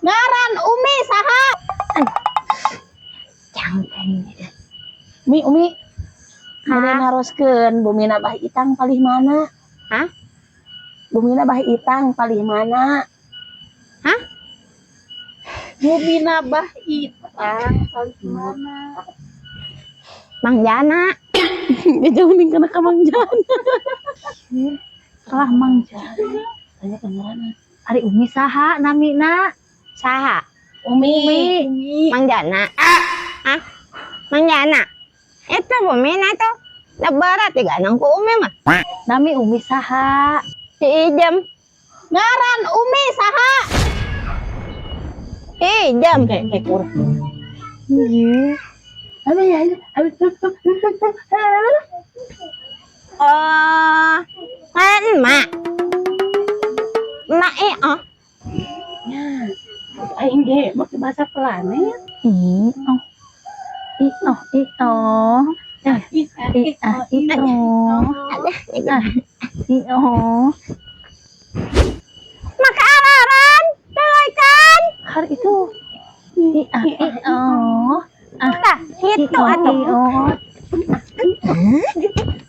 Ngaran Umi saha? Cangkeng. Mi, Umi. Hah? Bade naroskeun, bumina Bah Itang palih mana? Hah? Bumina Bah Itang palih mana? Hah? Bumina Bah Itang palih mana? Mang Jana. Ya jangan kena ka Mang Jana. Kalah Mang Jana. Tanya ke ngaranna. Ari Umi saha namina? Saha? Umi. Umi. Mang Jana. Ah? Mang Jana. Eta bumina tuh. Da berat ya ganang ku Umi mah. Nami Umi saha? Si Ijem. Ngaran Umi saha? Ijem. Kayak kayak kurang. Iya. Apa ya? Oh, kan emak. Emak oh. Ya, aing ge make bahasa planet. I oh. I oh, I oh. I ah, I oh. Ah, I oh. Maka araran, kan. Hari itu. I ah, I oh. Ah, Tah, I gitu oh, atuh. I oh.